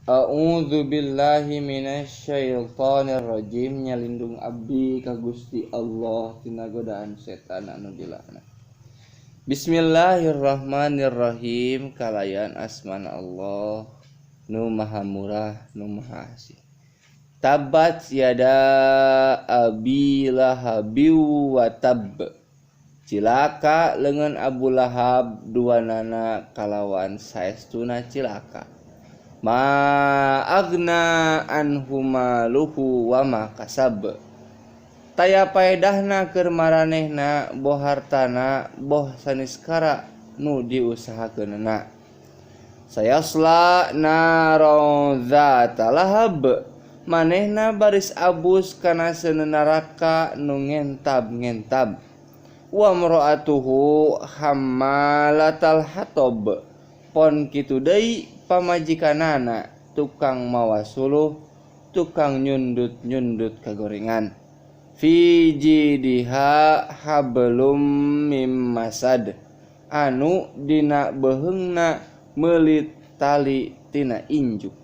A'udzu billahi minasyaitonir rajim. Nyalindung abdi ka Gusti Allah tina godaan setan anu dilaknat. Bismillahirrahmanirrahim. Kalayan asmana Allah nu maha murah nu maha asih. Tabat yada abi lahabi wa tab. Cilaka leungeun Abu Lahab duanana kalawan saestuna cilaka. Ma agna anhu maluhu wa ma kasab. Taya paedahna keur maranehna boh hartana boh saniskara nu diusahakeunana. Sayasla naron dzata lahab. Manehna baris abus kana seuneu neraka nu ngentab-ngentab. Wa mra'atuhu hammalatal hatab. Pon kitu deui pamajikanana tukang mawa suluh, tukang nyundut-nyundut kagorengan. Fi jidiha hablum mim masad. Anu dina beheungna meulit tali tina injuk.